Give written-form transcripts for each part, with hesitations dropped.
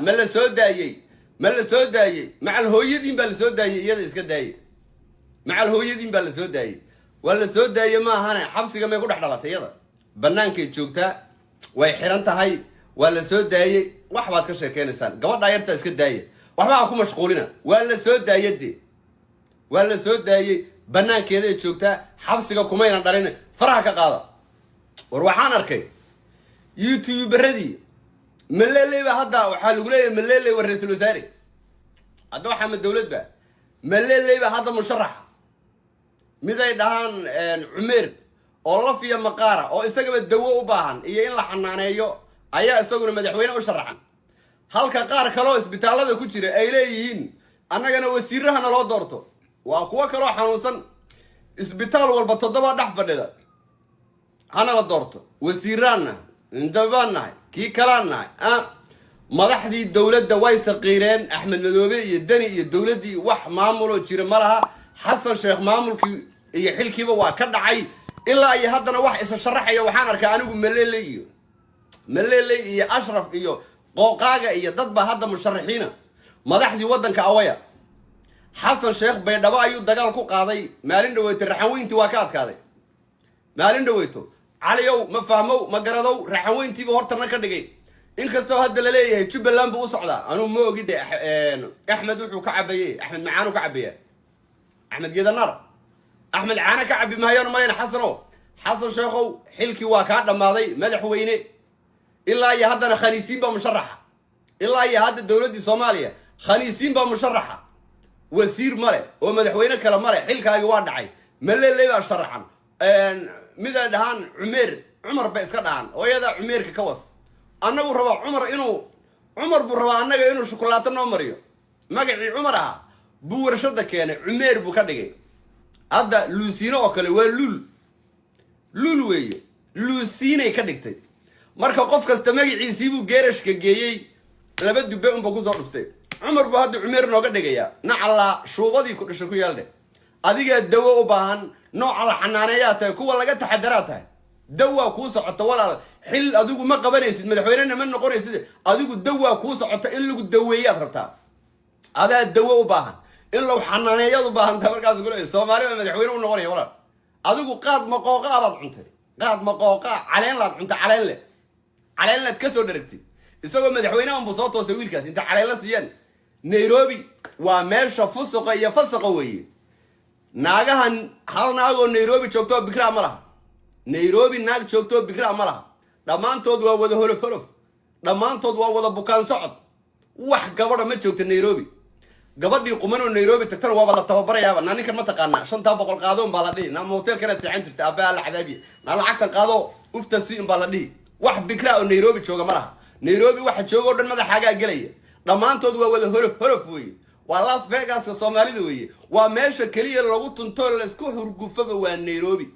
Ma la soo daayey? Ma la soo daayey? Macal hooyadiin baa la soo daayey. Iyada iska daayey, macal hooyadiin baa la soo daayey. Waa la soo daayey ma ahane, xabsiga may ku dhex dhalatay? Iyada bannaankay joogtaa, way xiran tahay, waa la soo daayey. Wax baad ka sheekeynaysaan. Gabadhaa yartaa iska daaya, waxba ha ku mashquulina. Waa la soo daayey de, waa la soo daayey, bannaankeeday joogtaa, xabsiga kumayna dhalin. Faraha ka qaada. War waxaan arkay YouTuberadii Maleley ba hadda waxaa lagu leeyahay Maleley waa ra-iisul wasaare. Hadda waxaa ma dowlad ba? Maleley ba hadda musharaxa, mid ay dhahaan Cumeer oo laf iyo maqaara oo isagaba dawo u baahan iyo in la xanaaneeyo ayaa isaguna madaxweyne u sharaxan, halka qaar kaloo isbitaallada ku jira ay leeyihiin annagana wasiirahana loo doorto. Waa kuwo kaloo xanuunsan, isbitaal walba toddoba dhex fadhida, hana la doorto, wasiiraan nahay, indabaan nahay, kii kalaan nahay. Madaxdii dowladda way saqiireen. Axmed Madoobe iyo Deni iyo dowladdii wax maamuloo jira ma laha. Xasan Sheekh maamulkii iyo xilkiiba waa ka dhacay. Ilaa iyo haddana wax isa sharaxaya waxaan arkaa anigu Maleley iyo Ashraf iyo Qooqaaga iyo dad baa hadda musharaxiina. Madaxdii waddanka awaya? Xasan Sheekh Baydhabo ayuu dagaal ku qaaday maalin dhaweyto. Raxanweyntii waa ka adkaaday maalin dhaweyto. Caliyow, ma fahmow, ma garadow? Raxanweyntiiba hortana ka dhigay, inkastoo hadda laleeyahay Jubbaland buu u socdaa. Anuu ma ogi de Axmed wuxuu ka cabayey. Axmed macaanu ka cabaya, Axmed Geedanaar, Axmed caana ka cabi maayoon malayna. Xasano, Xasan Sheekhow, xilkii waa kaa dhammaaday, madaxweyne. Ilaa iyo haddana khaniisiin baa musharaxa. Ilaa iyo hadda dowladdii Soomaaliya khaniisiin baa musharaxa. Wasiir male oo madaxweyne kale male, xilkaagi waa dhacay. Maleley baa sharaxan, mid ay dhahaan Cumeer, Cumar bay iska dhahaan, hooyadaa Cumeerka ka was. Annagu rabaa Cumar inuu, Cumar buu rabaa annaga inuu shukulaato noo mariyo. Magacii Cumar ahaa buu warshada keenay, Cumeer buu ka dhigay. Hadda Luusino oo kale waa Luul, Luul weeye, Luusinay ka dhigtay. Marka qof kasta magaciisiibuu geerashka geeyey, laba dube unba kusoo dhuftay. Cumar buu hadda Cumeer nooga dhigayaa. Nacallaa shuubadii ku dhashay ku yaaldhe. Adigaa dawo u baahan, nooca la xanaaneeyaa tahay, kuwa laga taxadaraa tahay. Dawaa kuu socota, walaal. Xil adigu ma qabanaysid, madaxweynena ma noqonaysid. Adigu dawaa kuu socota, in lagu daweeyaad rabtaa. Adaa dawo u baahan, in lagu xanaaneeyaad u baahan tahay. Markaas ku Soomaali baa madaxweyne u noqonaya. Walaal, adigu qaad maqooqaa baad cuntay, qaad maqooqaa, caleen laad cuntay, caleen leh, caleen laad kasoo dharagtay. Isagoo madaxweynehan buu soo toosay wiilkaas inta caleen la siiyeen. Nairobi waa meesha fusuqa iyo fasaqa weeye. Naagahan, hal naagoo Nairobi joogtoo bikraa ma laha. Nairobi naag joogtoo bikraa ma laha. Dhammaantood waa wada holof holof, dhammaantood waa wada bukaan socod. Wax gabadha ma joogta Nairobi. Gabadhii qumanoo Nairobi tagtana waaba la tababarayaaba. Naa ninkan ma taqaanaa? 5-taa boqol qaado un baa la dhihi. Naa motelkanaad seexan jirta, aabaa la cadaabiye. Naa lacagtan qaado, ufta si un baa la dhihi. Wax bikraa oo Nairobi jooga ma laha. Nairobi waxa jooga o dhan madaxaagaa gelaya. Dhammaantood waa wada holof holof weeye. Waa Las Vegaska Soomaalida weeye. Waa meesha keliya lagu tuntoo laysku hurgufaba, waa Nairobi.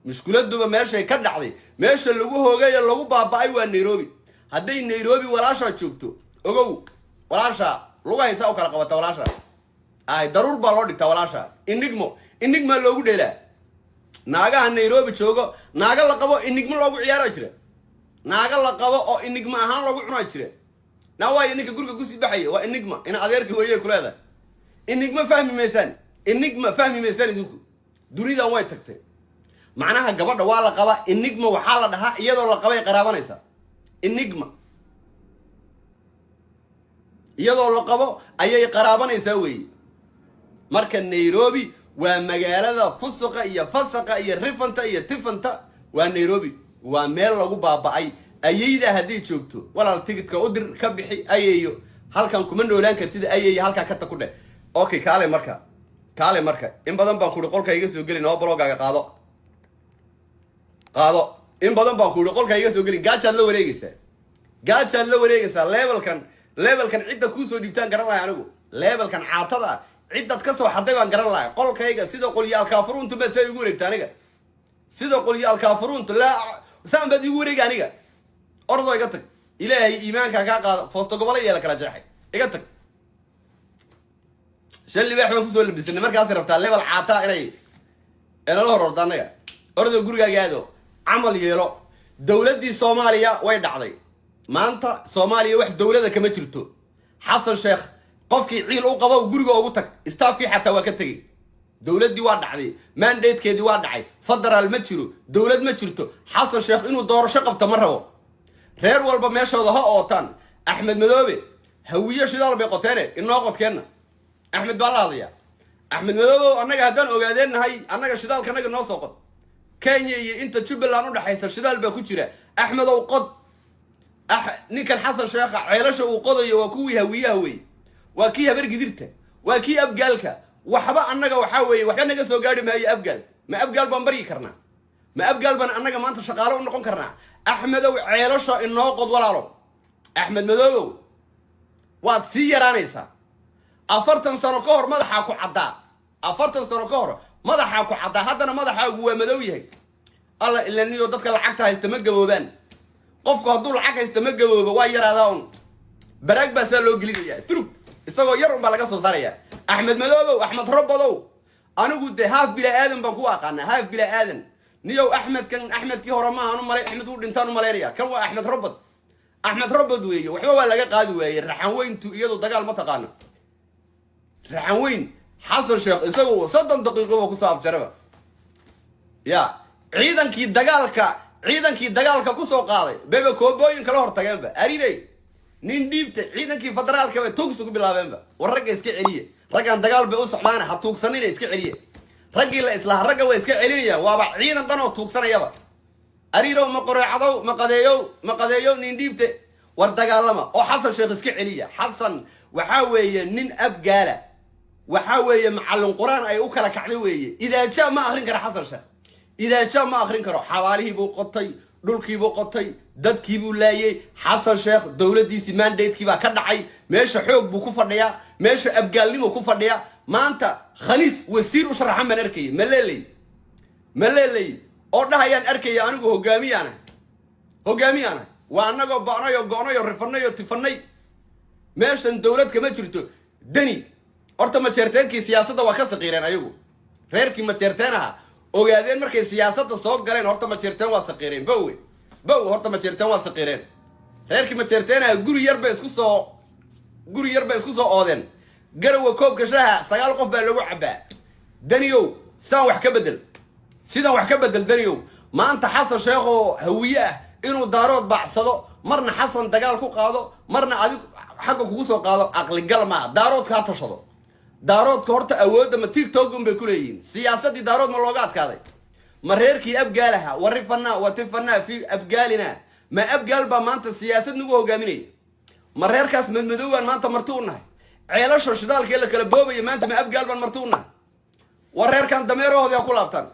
Mushkiladuba meeshay ka dhacday, meesha lagu hoogayo, lagu baaba-ay waa Nairobi. Hadday Nairobi walaashaa joogto, ogow, walaashaa lugahaysaa u kala qabata. Walaasha ay daruur baa loo dhigtaa. Walaasha enigmo, enigma loogu dheelaa. Naagaha Nairobi joogo, naaga la qabo enigmo loogu ciyaaraa jira, naaga la qabo oo enigma ahaan loogu cunaa jira. Naa waayo ninka guriga kusii baxaya waa enigma, ina adeerka weeye kuleedahay. Enigma fahmi maysaan, enigma fahmi maysaan idinku. Dunidan way tagtay. Macnaha gabadha waa la qabaa, enigma waxaa la dhahaa iyadoo la qabay qaraabanaysaa. Enigma iyadoo la qabo ayay qaraabanaysaa weeye. Marka Nairobi waa magaalada fusuqa iyo fasaqa iyo rifanta iyo tifanta. Waa Nairobi, waa meel lagu baaba-ay. Ayeyda hadday joogto, walaal, tigidka u dir, ka bixi ayeeyo. Halkan kuma noolaan kartid ayeeyo, halkaa ka tag ku dheh. Okay, kaale marka, kaale marka. In badan baan kuhi qolka iga soo gelin oo blockgaaga qaado, qaado. In badan baan ku ihi qolka iga soo gelin. Gaajaad la wareegaysaa, gaajaad la wareegaysaa. Levelkan, levelkan cidda kuusoo dhiibtaan garan lahay anigu. Levelkan caatada ah ciddaad ka soo xaday baan garan lahay. Qolkayga sida qolyo alkaafuruuntu baa saa igu wareegta aniga, sida qolyo alkaafuruuntu laa saan baad igu wareegi aniga. Ordoo iga tag, Ilaahay iimaanka kaa qaado. Foosto gobolo iyo la kala jeexay, iga tag. Shan libaax baan kusoo labisanay. Markaasay rabtaa level caataa inay nala hor orda annaga. Ordoo gurigaaga aado, camal yeelo. Dowladdii Soomaaliya way dhacday. Maanta Soomaaliya wax dowlada kama jirto. Xasan Sheekh qofkii ciil u qabo guriga ugu tag, staffkii xataa waa ka tegey. Dowladdii waa dhacday, mandatekeedii waa dhacay, federaal ma jiro, dowlad ma jirto. Xasan Sheekh inuu doorasho qabto ma rabo. Reer walba meeshooda ha ootaan. Axmed Madoobe, Hawiye shidaal bay qoteene, inoo qodkeenna. Axmed baa la hadlayaa. Axmed Madoobow, annaga haddaan ogaadeen nahay, annaga shidaalkanaga noo soo qod. Kenya iyo inta Jubbaland u dhexaysa shidaal baa ku jira. Axmedow, qod. Ninkan Xasan Sheekha ceelasha uu qodayo waa kuwii Hawiyaha weeye, waa kii Habargidirta, waa kii Abgaalka. Waxba annaga waxaa weeye, waxba naga soo gaari maayo. Abgaal, ma Abgaal baan baryi karnaa? Ma Abgaal baan annaga maanta shaqaalo u noqon karnaa? Axmedow, ceelasha inoo qod, walaalo. Axmed Madoobow, waad sii yaraanaysaa. 40 sano ka hor madaxaa ku caddaa, 40 sano ka hor madaxaa ku caddaa, haddana madaxaagu waa madow yahay. Alla ilaniyo, dadka lacagta haysta ma gaboobaan. Qofku hadduu lacag haysta ma gaboobo, waa yaraadaa un. Baraag baa saa loo gelinayaa, turug isagoo yar un baa laga soo saaraya. Axmed Madoobow, Axmed Robodow, anigu dee haaf bila aadan baan ku aqaanaa, haaf bila aadan. Niyow, Axmedkan Axmedkii hore maahan u malay. Axmed wuu dhintaan u malaynaya. Kan waa Axmed Robod, Axmed Robod weeye. Waxba waa laga qaadi waayey. Raxan weyntu iyadu dagaal ma taqaano. Raxan weyn Xasan Sheekh isagu 30 daqiiqo ba kusoo afjaraba. Ya ciidankii dagaalka kusoo qaaday bebe koobooyin kala hor tageenba. Arirey nin dhiibta, ciidankii federaalka bay tuugsi ku bilaabeenba. War ragga iska celiye, raggan dagaal bay u socdaana, ha tuugsanina, iska celiye. Raggii la islaha ragga waa iska celinayaan, waaba ciidan dhan oo tuugsanayaba. Ariirow, ma qoreecdow, ma qadeeyow, ma qadeeyow, nin dhiibte. War dagaalama oo Xasan Sheekh iska celiya. Xasan waxaa weeye nin Abgaala, waxaa weeye macallin Qur-aan ay u kala kacday weeye. Idaajaa ma akrin kara Xasan Sheekh, idaajaa ma akrin karo. Xabaalihii buu qotay, dhulkiibuu qotay, dadkiibuu laayay. Xasan Sheekh dowladdiisii mandatekii baa ka dhacay. Meesha xoog buu ku fadhiyaa, meesha abgaalnimuu ku fadhiyaa. Maanta khaniis wasiir u sharaxan baan arkayay, maleley maleley oo dhahayaan arkaya: "Anigu hogaamiyaana, hogaamiyaana." Waa annagoo ba'nay oo go'nay oo rifanay oo tifanay. Meeshan dowlad kama jirto. Deni horta majeerteenkii siyaasadda waa ka saqiireen ayagu. Reerkii majeerteen ahaa, ogaadeen, markay siyaasadda soo galeen, horta majeerteen waa saqiireen. Bowe bow, horta majeerteen waa saqiireen. Reerkii majeerteen ahaa guri yar bay isku soo oodeen. Garowa koobka shaha sagaal qof baa lagu cabbaa. Daniyow, saan wax ka bedel, sidan wax ka bedel, Daniyow. Maanta Xasan Sheekh oo Hawiye ah inuu Daarood baacsado, marna Xasan dagaal ku qaado, marna adig xagga kugu soo qaado, aqligal maa. Daaroodka ha tashado. Daaroodka horta awoodda ma TikTok un bay ku leeyihiin? Siyaasaddii Daarood ma looga adkaaday? Ma reerkii Abgaalaha wa rifanaa wa tifanaa fi abgaalina, ma Abgaal baa maanta siyaasad nagu hogaaminaya? Ma reerkaas madmadowbaan maanta marti u nahay? Ceelasha shidaalka ee la kala boobaya maanta ma Abgaal baan marti u nahay? War reerkan dameerahoodii ha ku laabtaan.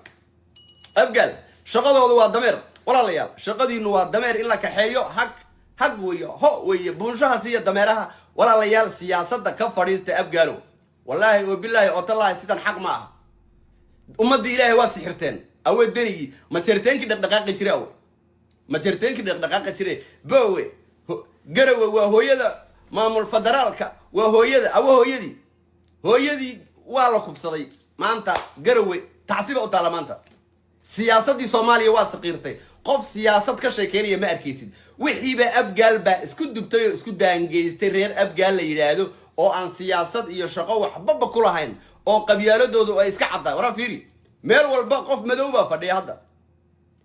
Abgaal shaqadooda waa dameer. Walaalayaal, shaqadiinu waa dameer in la kaxeeyo. Hag hag weeye, ho weeye, buunshaha siiya dameeraha. Walaalayaal, siyaasadda ka fadhiista, Abgaalo. Wallaahi oo bilaahi oo tallaahi, sidan xaq ma aha. Ummaddii Ilaahay waad sixirteen. Awe denigii majeerteenkii dhaqdhaqaaqi jire? Awe majeerteenkii dhaqdhaqaaqi jire? Bowe, Garawe waa hooyada maamul federaalka, waa hooyada. Awe hooyadii? Hooyadii waa la kufsaday. Maanta Garawe tacsiba u taala. Maanta siyaasaddii Soomaaliya waa saqiirtay. Qof siyaasad ka sheekeynaya ma arkaysid. Wixiiba Abgaal baa isku dubtay oo isku daangeystay. Reer Abgaal la yidhaahdo oo aan siyaasad iyo shaqo waxbaba ku lahayn oo qabyaaladoodu ay iska caddaa. Waraa fiiri, meel walba qof madow baa fadhiya. Hadda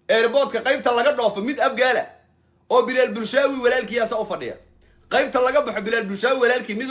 airportka qaybta laga dhoofo mid Abgaala oo Bilaal Bulshaawi walaalkiiasa u fadhiya. Qaybta laga baxo Bilaal Bulshaawi walaalkii mid.